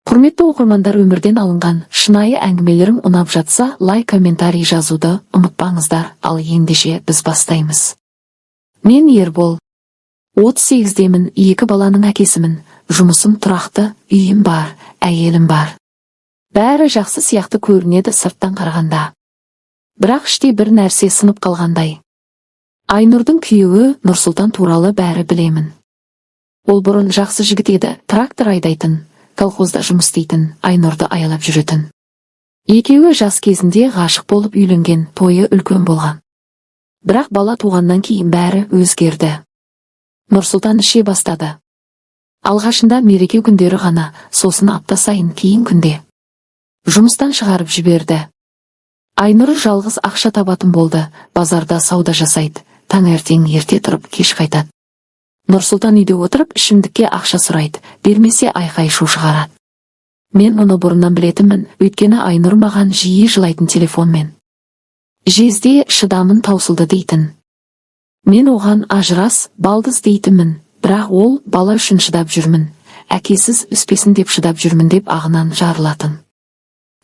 Құрметті оқырмандар, өмірден алынған шынайы әңгімелерім ұнап жатса, лайк, комментарий жазуды ұмытпаңыздар. Ал ендеше біз бастаймыз. Мен Ербол. 38-демін, екі баланың әкесімін. Жұмысым тұрақты, үйім бар, әйелім бар. Бәрі жақсы сияқты көрінеді сырттан қарағанда. Бірақ іште бір нәрсе сынып қалғандай. Айнұрдың күйеуі Нұрсұлтан туралы бәрі білемін. Ол бұрын жақсы жігіт еді, трактор айдайтын, колхозда жұмыс істейтін, Айнұрды аялап жүретін. Екеуі жас кезінде ғашық болып үйленген, тойы үлкен болған. Бірақ бала туғаннан кейін бәрі өзгерді. Нұрсұлтан іше бастады. Алғашында мереке күндері ғана, сосын апта сайын, кейін күнде. Жұмыстан шығарып жіберді. Айнұр жалғыз ақша табатын болды, базарда сауда жасайды, таңертең ерте тұрып, кеш қайтады. Нұрсұлтан үйде отырып, ішімдікке ақша сұрайды, бермесе, айқай шу шығарады. Мен мұны бұрыннан білетінмін, өйткені Айнұр маған жиі жылайтын телефонмен. «Жезде, шыдамын таусылды», — дейтін. Мен оған «Ажырас, балдыз» дейтінмін, бірақ ол «Бала үшін шыдап жүрмін, әкесіз өспесін деп шыдап жүрмін» деп ағынан жарылатын.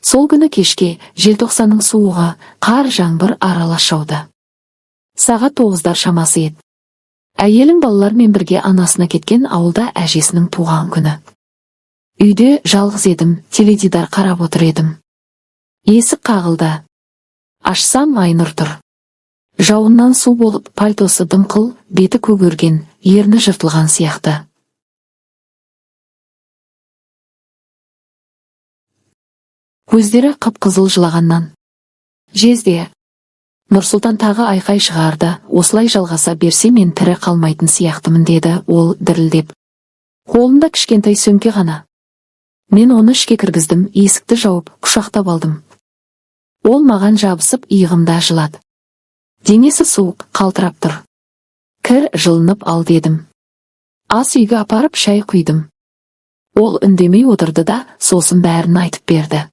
Сол күні кешке желтоқсанның суығы, қар жаңбыр аралас жауды. Сағат 9-дар шамасы еді. Әйелім балалармен бірге анасына кеткен, ауылда әжесінің туған күні. Үйде жалғыз едім, теледидар қарап отыр едім. Есік қағылды. Ашсам, Айнұр тұр. Жауыннан су болып, пальтосы дымқыл, беті көгерген, ерні жыртылған сияқты. Көздері қып-қызыл жылағаннан. «Жезде, Нұрсұлтан тағы айқай шығарды, осылай жалғаса берсе, мен тірі қалмайтын сияқтымын», — деді ол дірілдеп. Қолында кішкентай сөмке ғана. Мен оны ішке кіргіздім, есікті жауып, құшақтап алдым. Ол маған жабысып, иығымда жылады. Денесі суық, қалтырап тұр. «Кір, жылынып ал», — дедім. Ас үйге апарып шай құйдым. Ол үндемей отырды да, сосын бәрін айтып берді.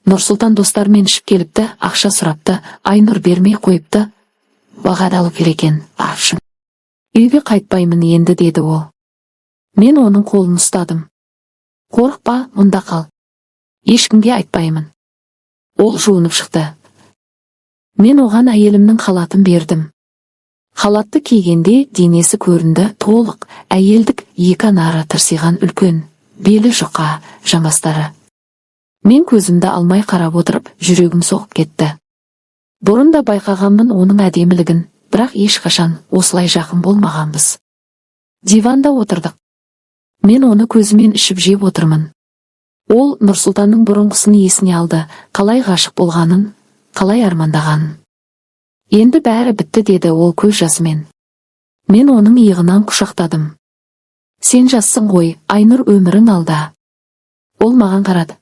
Нұрсұлтан достарымен ішіп келіпті, ақша сұрапты, Айнұр бермей қойыпты. Баға алу керек екен, аршын. «Үйге қайтпаймын енді», — деді ол. Мен оның қолын ұстадым. «Қорықпа, мұнда қал. Ешкімге айтпаймын». Ол жуынып шықты. Мен оған әйелімнің халатын бердім. Халатты кигенде денесі көрінді, толық, әйелдік, екі анары тырсиған үлкен, белі жұқа, жамбастары. Мен көзімді алмай қарап отырып, жүрегім соғып кетті. Бұрын да байқағанмын оның әдемілігін, бірақ ешқашан осылай жақын болмағанбыз. Диванда отырдық. Мен оны көзімен ішіп жеп отырмын. Ол Нұрсұлтанның бұрынғысын есіне алды, қалай ғашық болғанын, қалай армандағанын. «Енді бәрі бітті», — деді ол көз жасымен. Мен оның иығынан құшақтадым. «Сен жассың ғой, Айнұр, өмірің алда». Ол маған қарады.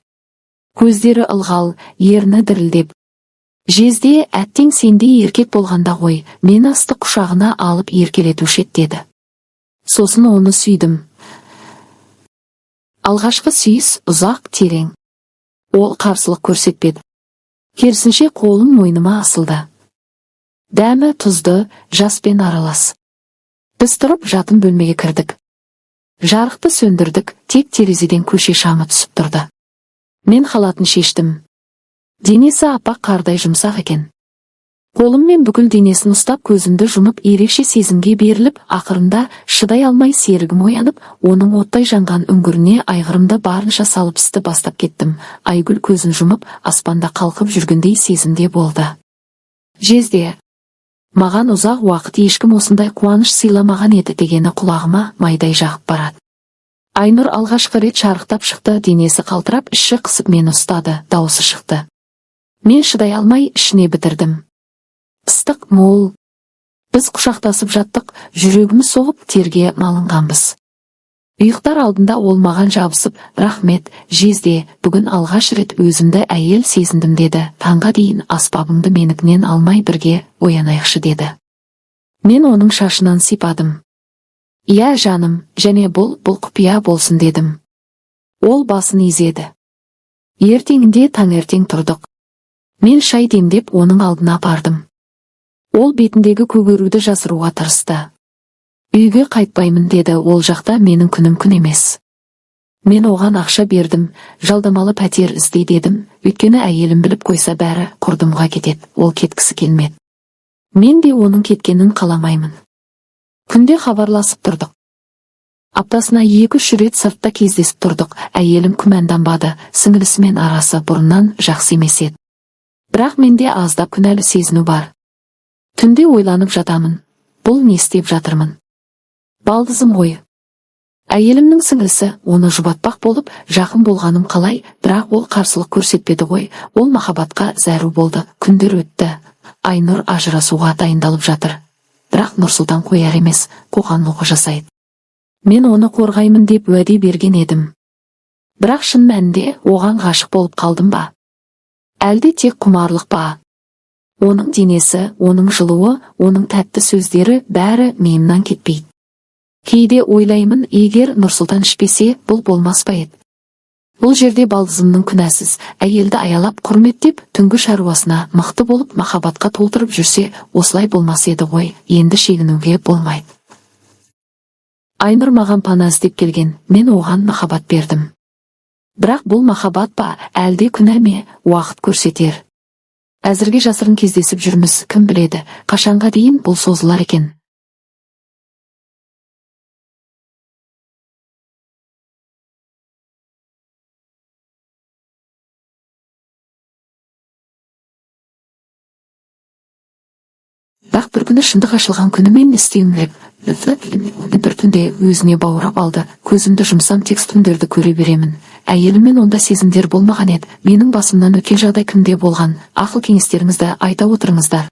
Көздері ылғал, ерні дірілдеп. «Жезде, әттең, сендей еркек болғанда ғой, мені ыстық құшағына алып еркелетуші еді», — деді. Сосын оны сүйдім. Алғашқы сүйіс ұзақ, терең. Ол қарсылық көрсетпеді. Керісінше, қолын мойныма асылды. Дәмі тұзды, жаспен аралас. Біз тұрып жатын бөлмеге кірдік. Жарықты сөндірдік, тек терезеден көше шамы түсіп тұрды. Мен халатын шештім. Денесі аппақ қардай жұмсақ екен. Қолыммен бүкіл денесін ұстап, көзімді жұмып, ерекше сезімге беріліп, ақырында шыдай алмай серігім оянып, оның оттай жанған үңгіріне айғырымды барынша салып, істі бастап кеттім. Айгүл көзін жұмып, аспанда қалқып жүргендей сезімде болды. «Жезде, маған ұзақ уақыт ешкім осындай қуаныш сыйламаған еді», — дегені құлағыма майдай жағып барады. Айнұр алғашқы рет шарықтап шықты, денесі қалтырап, іші қысып мені ұстады, дауысы шықты. Мен шыдай алмай ішіне бітірдім. Ыстық, мол. Біз құшақтасып жаттық, жүрегіміз соғып, терге малынғанбыз. Ұйықтар алдында ол маған жабысып, «Рахмет, жезде, бүгін алғаш рет өзімді әйел сезіндім», — деді. «Таңға дейін аспабыңды менікінен алмай бірге оянайықшы», — деді. Мен оның шашынан сипадым. «Иә, жаным, және бұл құпия болсын», — дедім. Ол басын изеді. Ертеңінде таңертең тұрдық. Мен шай демдеп, оның алдына бардым. Ол бетіндегі көгеруді жасыруға тырысты. «Үйге қайтпаймын», — деді, «ол жақта менің күнім күн емес». Мен оған ақша бердім, жалдамалы пәтер ізде дедім, өйткені әйелім біліп қойса, бәрі құрдымға кетеді. Ол кеткісі келмеді. Мен де оның кеткенін қаламаймын. Күнде хабарласып тұрдық. Аптасына 2-3 рет сыртта кездесіп тұрдық. Әйелім күмәнданбады, сіңілісімен арасы бұрыннан жақсы емес еді. Бірақ менде аздап күнәлі сезіну бар. Түнде ойланып жатамын. Бұл не істеп жатырмын? Балдызым ғой. Әйелімнің сіңлісі. Оны жұбатпақ болып, жақын болғаным қалай, бірақ ол қарсылық көрсетпеді ғой. Ол махаббатқа зәру болды. Күндер өтті. Айнұр ажырасуға дайындалып жатыр. Бірақ Нұрсұлтан қояр емес, қоқан-лоқы жасайды. Мен оны қорғаймын деп уәде берген едім. Бірақ шын мәнінде оған ғашық болып қалдым ба? Әлде тек құмарлық па? Оның денесі, оның жылуы, оның тәтті сөздері, бәрі миымнан кетпейді. Кейде ойлаймын, егер Нұрсұлтан ішпесе, бұл болмас па еді? Бұл жерде балдызымның күнәсіз. Әйелді аялап, құрметтеп, түнгі шаруасына мықты болып, махаббатқа толтырып жүрсе, осылай болмас еді ғой. Енді шегінуге болмайды. Айнұр маған пана іздеп келген, мен оған махаббат бердім. Бірақ бұл махаббат па, әлде күнә ме, уақыт көрсетер. Әзірге жасырын кездесіп жүрміз, кім біледі, қашанға дейін бұл созылар екен. Бірақ бір күні, шындық ашылған күні, мен не істеуім керек? Бір түнде өзіне баурап алды. Көзімді жұмсам, тек түндерді көре беремін. Әйеліммен онда сезімдер болмаған еді. Менің басымнан өткен жағдай кімде болған? Ақыл кеңестеріңізді айта отырыңыздар.